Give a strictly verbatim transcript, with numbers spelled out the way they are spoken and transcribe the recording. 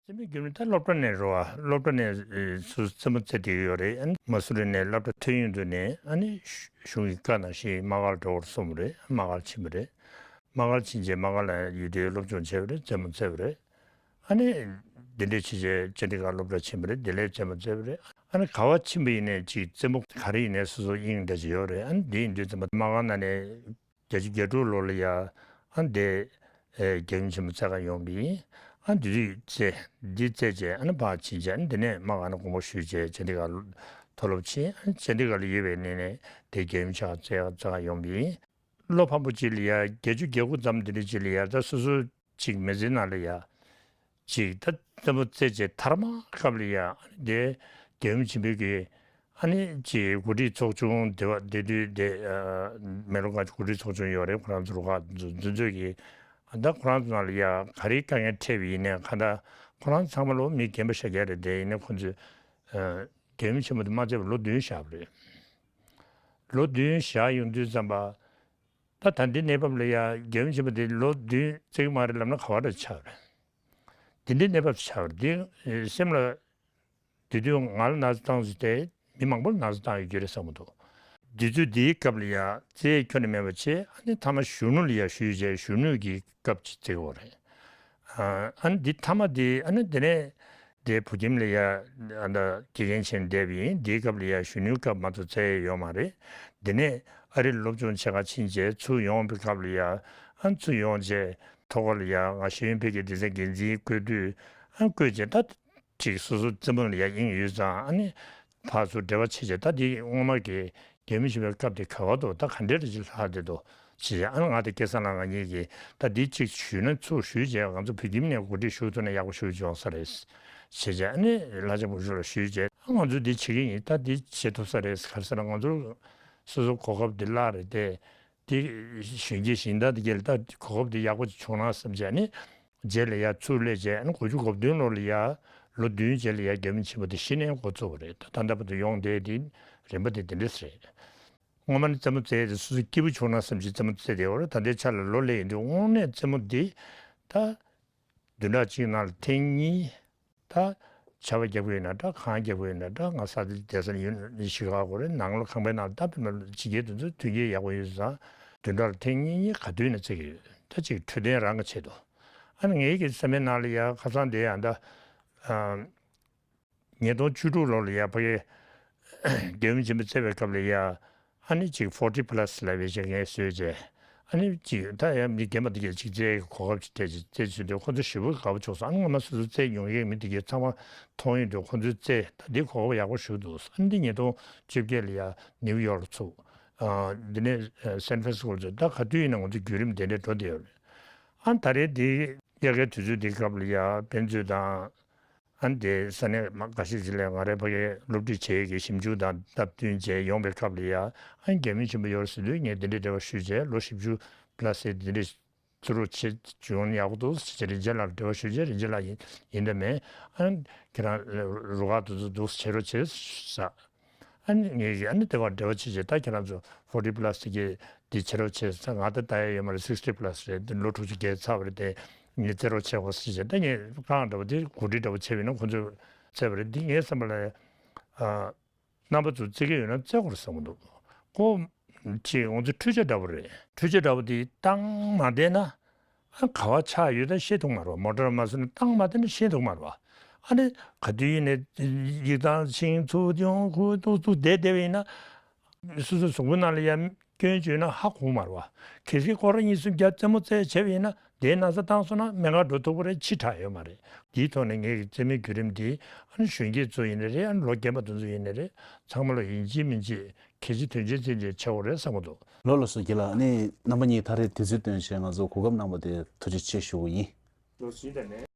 རྩེད་མོའི་རྒྱུན་ལས་ད་སློབ་གྲྭ་ནས་རེད་བ། སློབ་གྲྭ་ནས་ཨེ་སོ་སོ་རྩེད་མོ་རྩེ་བསྡད་ཀྱི་ཡོད་རེད། ཨ་ནི་མ་སུ་རི་ནས་སློབ་གྲྭ་ཐོན་ཡོང་དུས་ནས་ཨ་ནི་གཞུང་གི་བཀའ་ནང་བཞིན་དམག་སྒར་འགྲོ་བར་སོང་བ་རེད། དམག་སྒར་ཕྱིན་པ་རེད། དམག་སྒར་ཕྱིན་རྗེས་དམག་སྒར་ལ་ཡུལ་དུས་སློབ་སྦྱོང་བྱས་པ་རེད། རྩེད་མོ་རྩེ་བ་རེད། ཨ་ནི་དེ་འདྲས་བྱས་རྗེས་ཅན་ཌི་གྷར་སློབ་གྲྭ་ཕྱིན་པ་རེད། དེ་ལས་རྩེད་མོ་རྩེ་བ་རེད། ཨ་ནི་ག་པར་ཕྱིན་པ་ཡིན་ནའི་ཅིག་རྩེད་མོ་ག་རེ་ཡིན་ནའི་སོ་སོ་དབྱིངས་འདྲ་ཅིག་ཡོད་རེད། ཨ་ནི་དེ་ཡིན་དུས་ཙམ་པ་དམག་སྒར་ནང་ནས་བརྒྱད་ཅུ་གྱ་དྲུག་ལོ་ལ་ཡ་ཨ་ནི་དེ་ཨེ་རྒྱལ་ཡུམ་ཆེན་མོ་རྩེ་གར་ཡོང་བ་ཡིན། ཨ་ནི་དེ་དུས་རྩེ་འདི་རྩེ་བྱས་ཨ་ནི་ཕར་ཕྱིན་བྱས། ཨ་ནི་དེ་ནས་དམག་སྒར་ནས་དགོངས་པ་ཞུས་བྱས་ཅན་ཌི་གྷར་མཐོ་སློབ་ཕྱིན། ཨ་ནི་ཅན་ཌི་གྷར་ལ་ཡོད་པའི་གནས་ནས་དེ་རྒྱལ་ཡུམ་ཆེན་མོ་རྩེ་གར་རྩེ་གར་ཡོང་བ་ཡིན། བློ་ཕམ་པོ་ཅིག་ལ་ཡ་བརྒྱད་ཅུ་གྱ་དགུ་ཙམ་དེ་འདྲ་ཅིག་ལ་ཡ་ད་སོ་སོ་ཅིག་མི་ཚེའི་ནང་ལ་ཡ་ཅིག་ད་རྩེད་མོ་རྩེ་བྱས་ཐ་མ་སྐབས་ལ་ཡ་དེ་རྒྱལ་ཡུམ་ཆེན་པོ་གིས་ཨ་ནི་ཅིག་འགོ་ཁྲིད་ཚོགས་ཆུང་དེ་བ་དེ་དུས་དེ་ཨ་མེ་ལོ་ཀ་འགོ་ཁྲིད་ཚོགས་ཆུང་ཡོད་རེད། ཁོ་རང་ཚོ་རུ་ཁག་འཛུལ་འཛུལ་ཚོད་ཀྱིས་ད་ཁོ་རང་ཚོ་ནང་ལ་ཡ་ག་རེ་དཀའ་ངལ་འཕྲད་པ་ཡིན་ནའི་གང་ལྟར་ཁོ་རང་ཚང་མ་ལོ་མི་རྒན་པ་ཤ་རྒྱག་རེད། དེ་ཡིན་ནའི་ཁོ་ཚོས་ཨ་རྒྱལ་ཡུམ་ཆེན་པོ་དེ་མ་རྩེས་པར་ལོ་བདུན་བཞག་པ་རེད། ལོ་བདུན་བཞག་ཡོང་དུས་ཙམ་པ། ད་ད་འདི་གནས་བབ་ལ་ཡ་རྒྱལ་ཡུམ་ཆེན་པོ་དེ་ལོ་བདུན་རྩེ་གི་མ་རེད་ལབ་ན་ག་བ་འདྲ་ཆགས་རེད། འདི་འདྲའི་གནས་བབ་ཆགས་རེད། འདི་སེམས་ལ་དེ་དུས་ང་ལ་ན་ཚ་བཏང་ཚུལ་དེ་མི་མང་པོར་ན་ཚ་བཏང་ཡོད་རྒྱུ་རེད་བསམ་གི་འདུག་དུས་ཚོད་འདིའི་སྐབས་ལ་ཡ་རྩེ་ཁྱོན་ནས་མེད་པ་བྱས། ཨ་ནི་མཐའ་མ་གཞོན་ནུ་ལ་ཡ་ཞུས་བྱས་གཞོན་ནུ་གི་སྐབས་ཅིག་བརྩི་གི་ཡོད་རེད། ཨ་ནི་འདི་མཐའ་མ་དེ་ཨ་ནི་དེ་ནས་དེ་བོད་ཁྱིམ་ལ་ཡ་ཨ་ད་དགེ་རྒན་བྱས་ནས་བསྡད་པ་ཡིན། དེའི་སྐབས་ལ་ཡ་གཞོན་ནུའི་སྐབས་མ་གཏོགས་རྩེ་ཡོད་མ་རེད། དེ་ནས་ཨ་རི་ལ་སློབ་སྦྱོང་བྱེད་ག་ཕྱིན་རྗེས་ཚུར་ཡོང་བའི་སྐབས་ལ་ཡ་ཨ་ནི་ཚུར་ཡོང་རྗེས་ཐོག་ཁར་ལ་ཡ་ང་ཤེས་ཡོན་སྤེལ་མཁན་སྡེ་ཚན་འགན་འཛིན་བསྐོས་དུས་ཨ་ནི་བསྐོས་རྗེས་ད་ཅིག་སོ་སོ་རྩེད་མོ་ལ་ཡ་དབྱིངས་ཡོད་ཙང་། ཨ་ནི་ཕར་ཚུར་འབྲེལ་བ་བྱས་རྗེས་ད་འདི་སྔོན་མ་གི་རྒྱལ་མི་ཆེན་པོའི་སྐབས་དེ་ག་བ་འདུག་ད་ག་འདྲས་རེ་ཅིག་ལྷག་བསྡད་འདུག་ཅེས། ཨ་ང་དང་སྐལ་བཟང་ལགས་ང་གཉིས་ཀྱིས་ད་འདི་གཅིག་ཞུས་ན་ཚུར་ཞུས་བྱས་ང་ཚོ་བོད་ཁྱིམ་ནས་འགོ་ཁྲིད་ཞུ་ཐུབ་ན་ཡག་པོ་ཞིག་འབྱུང་ས་རེད་ཅེས་བྱས། ཨ་ནི་ལྷ་ལྕམ་བུ་ཆུང་ལ་ཞུས་བྱས། ཨ་ང་ཚོས་འདི་བྱེད་ཀྱི་ཡིན། ད་འདི་བྱེད་ཐུབ་ས་རེད། ག་རེ་ཟེར་ན་ང་ཚོར་སོ་སོ་གོ་སྐབས་འདི་བརླག་རེད་དེ། དེ་གཞོན་སྐྱེས་གཞན་དག་དེ་གྱེར་ད་གོ་སྐབས་དེ་ཡག་པོ་ཅིག་བྱུང་ན་བསམ་བྱས་ནས་རྗེས་ལ་ཡ་ཚུར་སླེབས་བྱས། ཨ་ནི་དགུ་བཅུ་གོ་བདུན་ལོ་ལ་ཡ་ལོ་བདུན་རྗེས་ལ་ཡ་རྒྱལ་མི་ཆེན་པོ་དེ་གཞི་ནས་འགོ་བཙུགས་པ་རེད། ད་ད་ལྟ་བར་དུ་ཡོང་བསྡད་དེ་རིམ་པ་དེ་དེ་འདྲས་རེད། སྔོན་མ་ནས་རྩེད་མོ་རྩེ་ཡས་དེ་སོ་སོ་སྐྱིད་པོ་བྱུང་ན་བསམ་བྱས་རྩེད་མོ་རྩེ་བསྡད་ཡོད་རེད། ད་ལྟའི་ཆ་ལ་ལོ་སླེབས་ཡོང་དུས་དངོས་གནས་རྩེད་མོ་འདི་ད་བདུན་ཕྲག་གཅིག་ནང་ལ་ཐེངས་གཉིས། ད་ཆར་པ་རྒྱག་གི་ཡོད་ན་འདྲ། གངས་རྒྱག་གི་ཡོད་ན་འདྲ། ང་ས་དེ་བསྡད་ས་ནི་ཡུན་ཤི་ཁ་གོ་རེད། ནང་ལོགས་ཁང་པའི་ནང་ལ་ད་དཔེར་ན་ཕྱི་རྒྱལ་དེ་ཚོ་དུས་རྒྱུན་ཡག་པོ་ཡོད་ཙང་བདུན་ཕྲག་ལ་ཐེངས་གཉིས་གཉིས་ག་དུས་ཡིན་ན་རྩེ་གི་ཡོད། ད་ཅིག་འཕྲོད་བསྟེན་རང་གི་ཆེད་དུ། ཨ་ནི་ངའི་གི་བསམ་པའི་ནང་ལ་ཡ་ཁ་སང་དེ་ཡང་ད་ཉིས་སྟོང་བཅུ་དྲུག་ལོ་ལ་ཡ་ཕ་གི་རྒྱལ་ཡུམ་ཆེན་པོ་བརྩེགས་པའི་སྐབས་ལ་ཡ། ཨ་ནི་ཅིག་ཕོར་ཊི་པ་ལ་སི་ལབ་པའི་ཅིག་ངས་བཟོས་རྗེས། ཨ་ནི་ཅིག་ད་ཡང་མི་རྒན་པ་དེ་གས་ཅིག་རྩེ་གི་གོ་སྐབས་ཅིག་སྤྲད་ཅིག་རྩེ་བྱེད་དུས་ཁོ་ཚོ་ཞེ་པོ་དགའ་པོ་བྱུང་སོང་། ཨ་ནི་སྔོན་མ་སོ་སོ་རྩེ་མྱོང་མཁན་གྱི་མི་དེ་གས་ཚང་མ་མཐོང་ཡོང་དུས་ཁོ་ཚོའི་རྩེ་ད་འདི་གོ་སྐབས་ཡག་པོ་ཞིག་འདུག་ཨ་ནི་འདི་ཉིས་སྟོང་བཅོ་བརྒྱད་ལ་ཡ་ནིའུ་ཡོག་ལ་ཚུགས། ཨ་འདི་ནས་ཨ་སན་ཧྥ་རན་སི་སྐོར་ཚོ་ད་ག་དུས་ཡིན་ན་ང་ཚོ་བརྒྱུད་རིམ་དེ་འདྲས་འགྲོ་བསྡད་ཡོད་རེད། ཨ་ནི་ད་རེས་འདི་དབྱར་ཁའི་དུས་ཚོད་འདིའི་སྐབས་ལ་ཡ་དཔེ་མཛོད་དང་། ཨ་ནི་དེ་ས་གནས་མ་འགའ་ཤས་ཅིག་ལ་ང་རའི་ཕ་གིའི་སློབ་ཁྲིད་བྱེད་ཡས་ཀྱི་ཞིབ་འཇུག་དང་སྟབས་བསྟུན་བྱས་ཡོང་བའི་སྐབས་ལ་ཡ། ཨ་ནི་རྒྱལ་མི་ཆེན་པོ་ཡོད་རེད་ཟེར་དུས་ངས་དེ་འདྲའི་འབྲེལ་བ་ཞུས་བྱས་ལོ་བཞི་བཅུ་པ་ལ་སི་དེ་འདྲའི་བརྩི་རོགས་བྱེད་བྱུང་ན་ཡག་པོ་འདུག་ཟེར་བྱས་རིན་ཆེན་ལགས་ལ་འབྲེལ་བ་ཞུས་བྱས། རིན་ཆེན་ལགས་ཡིན་ཡིན་དང་མིན། ཨ་ནི་ཁྱེད་རང་རུ་ཁག་དེ་ཚོ་འདུག་བྱེད་རོགས་བྱེད་ཟེར། ཨ་ནི་ངས་ཨ་ནི་དེ་བར་འབྲེལ་བ་བྱེད་བྱས། ད་ཁྱེད་རང་ཚོ་ཕོར་ཊི་པ་ལ་སི་གི་འདི་བྱེད་རོགས་བྱེད་ཟེར། ང་ད་ད་ཡ་ཡོད་མ་རེད། སིག་སི་ཊི་པ་ལ་སི་རེད། འདི་ལོ་དྲུག་ཅུ་བརྒལ་ཚར་བ་རེད་དེ། ངས་རྩེ་རོགས་བྱེད་དགོས་ཟེར་བྱས། ད་ངས་གང་འདྲ་བོ་དེ་གོ་སྒྲིག་འདྲ་བོ་བྱས་པ་ཡིན་ན་ཁོ་ཚོས་བརྩེ་བ་རེད། འདི་ངའི་བསམ་པ་ལ་ཨ་རྣམ་པ་ཚོ་རྩེ་གི་ཡོད་ན་རྩེ་དགོས་རེད་བསམ་གི་འདུག་ཁོ་ཅིག་ང་ཚོ་འཕྲུལ་ཆས་འདྲ་བོ་རེད། འཕྲུལ་ཆས་འདྲ་བོ་དེ་བཏང་མ་བསྡད་ན། ཨ་ག་བ་ཆགས་ཡོད་ད་ཤེས་ཐུབ་མ་རེད་བ། མོ་ཊར་མ་བཟོས་ན་བཏང་མ་བསྡད་ན་ཤེས་ཐུབ་མ་རེད་བ། ཨ་ནི་ག་དུས་ཡིན་ནའི་ཡིག་ཚང་ཕྱིན་ཚུར་ཡོང་ཁུ་ཏུ་ཏུ་བསྡད་བསྡད་པ་ཡིན་ན། སོ་སོའི་གཟུགས་པོ་ནང་ལ་ཡང་སྐྱོན་བྱུང་ན་ཧ་གོ་མ་རེད་བ། གལ་སྲིད་སྐོར་ར་གཉིས་གསུམ་བརྒྱབ་རྩེད་མོ་རྩེ་བྱས་པ་ཡིན་ན་དེའི་ན་ཚ་བཏང་སོང་ན་སྨན་ཁང་འགྲོ་ཐུབ་ཀྱི་རེད། འཆི་དྲགས་ཡོད་མ་རེད། དེའི་ཐོག་ནས་ངེད་ཀྱི་རྩེད་མོའི་བརྒྱུད་རིམ་འདི་ཨ་ནི་གཞོན་སྐྱེས་ཚོ་ཡིན་ནའི་རེད། ཨ་ནི་ལོ་རྒན་པ་དེ་ཚོ་ཡིན་ནའི་རེད། ཚང་མ་ལ་ཡིན་གཅིག་མིན་གཅིག་གལ་ཆེ་དོན་ཆེ་བརྩི་བྱས་བྱེད་དགོས་རེད་བསམ་གྱི་འདུག་ལགས་ལགས་སོ། རྒན་ལགས། ཨ་ནི་རྣམ་པ་གཉིས་ད་རེས་དུས་ཚོད་བཏོན་བྱས་ང་ཚོ་གོ་སྐབས་གནང་བ་དེ་ཐུགས་རྗེ་ཆེ་ཞུ་གི་ཡིན། ལགས་སོ། ཡིན་ད་ནས།